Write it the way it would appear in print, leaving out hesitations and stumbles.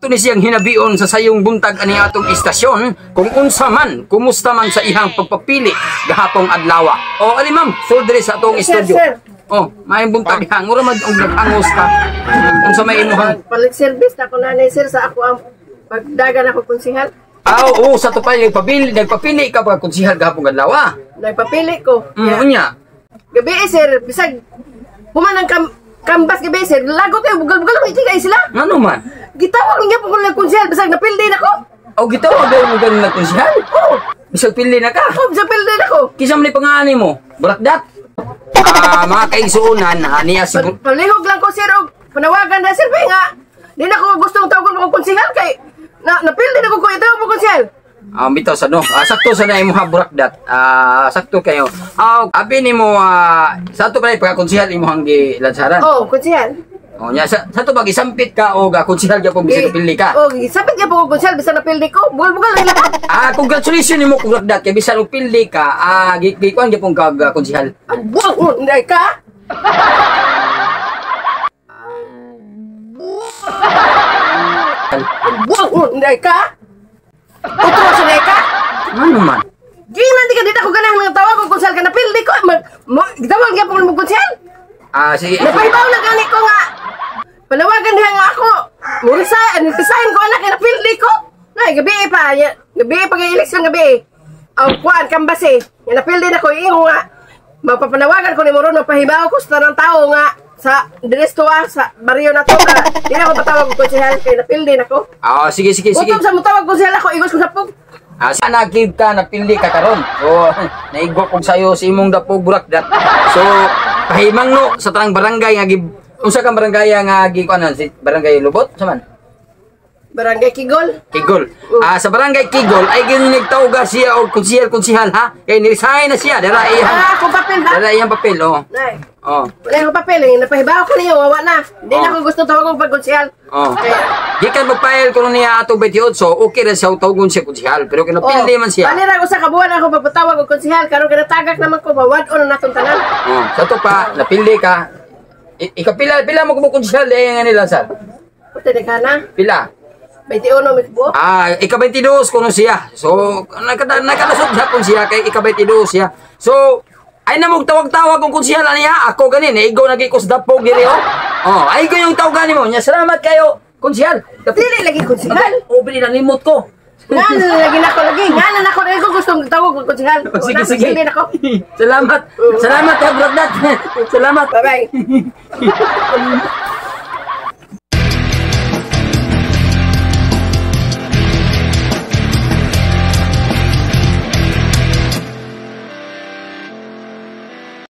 Ato ni siyang hinabion sa sayong buntag ani atong istasyon kung unsa man, kumusta man sa ihang pagpapili gahapong adlaw. O ali ma'am, sul diri sa atong Sir, studio. sir. Oh, maayong buntag ha. Mura man og nag-angos ka. Unsa may imuhang Palit service na ko nanay sir sa ako ang pagdagan ako konsihal. Ah, oo, sa to pa nagpapili ka pag konsihal gahapong adlaw. Nagpapili ko. Unya. Gabi eh, sir, bisag human ang kambas gabi sir, lago kayo bugal-bugal ang itigay sila. Ngano man? Gitawag niya po ko ng konsihal bisag napildi na ko. O gitawag daw mo ganun na konsihal? Oo. Bisag pili na ka. Oh, bisag pildi na ko. Kinsa man ni pangani mo? Burakdat. Ah, mga kaigsuonan, niya siguro Palihog lang ko sir og panawagan na sir ba nga. Di na ko gustong tawagon mo konsihal kay na napildi na ko ko itawag mo konsihal. Ah, bitaw sa no. Ah, sakto sa na imong burakdat. Ah, sakto kayo. Ah, abi nimo sa ato pa pagka konsihal imong gilansaran. Oh, konsihal. Oh, nya sa to pag isampit ka og konsihal gyapon bisag pili ka. Oh, sapit gyapon ko konsihal bisag napildi ko. Bugal-bugal lang lahat. Ah, congratulations nimo burakdat kay bisan og pili ka, gikuan gyapon kag konsihal. Ang buwang oh, hindi ka. Ang buwang oh, hindi ka. Utro sa hindi ka. Ano man? Ginan di ka dito ako ganahan ng tawag kung konsehal ka napildi ko. Gitawag gyapon mo konsehal. Ah, sige. Napahibaw na gani ko nga. Panawagan diha nga ako. Mo resign ko anak kay napildi ko. Nay gabi pa, gabi pa kay election gabi. Ang kuan kambase. Nga napildi na ko ingon nga magpapanawagan ko nimo ron magpahibaw ko sa tanang tao nga sa diresto sa baryo na to ka. Di na ako patawag og konsehal kay napildi na ko. Ah, sige sige sige. Utom sa mutawag konsehal ako igos ko sa pug. Ah, sana give ka napili ka karon. So, naigo kog sayo sa imong dapog burakdat. So, pahimang no sa tanang barangay nga gib unsa kang barangay nga gi kuan si barangay Lubot sa man? Barangay Kigol. Kigol. Ah, sa barangay Kigol ay gini nagtawga siya og konsihal konsihal ha. Kay ni-resign na siya dira iyang Ah, akong papel ha. dira iyang papel oh. Nay. Oh. Wala akong papel eh. Napahibaw ko niyo, wawa na. Hindi na Oh. ako gusto tawag og pagkonsehal. Oh. Kaya, Gikan magpile kuno niya atong 28, okay ra siya tawgon siya konsihal pero kinapildi man siya. Bali ra usa ka buwan ako pagpatawag og konsehal karon kinatagak naman ko mawad-on na natong tanan. Oh, sa to pa napili ka. Ikapila pila mo kumo konsihal eh nga nila sir. Puti na ka na. Pila? 21 mi buok. Ah, ika-22 kuno siya. So, nakalusot siya siya kay ika-22 siya. So, ay na mong tawag-tawag kung konsihal niya. Ako ganin, eh, ikaw nagikos dapog diri oh. Oh, ay ko yung tawagan nimo. Nya salamat kayo, konsihal. Dili lagi konsehal. Obli na limot ko. Nga na lagi nako lagi. Nga na nako lagi ko gustong tawag og konsehal. Oh, sige, sige. Dili nako. Salamat. Salamat, ha, Bragdat. Salamat. Bye-bye.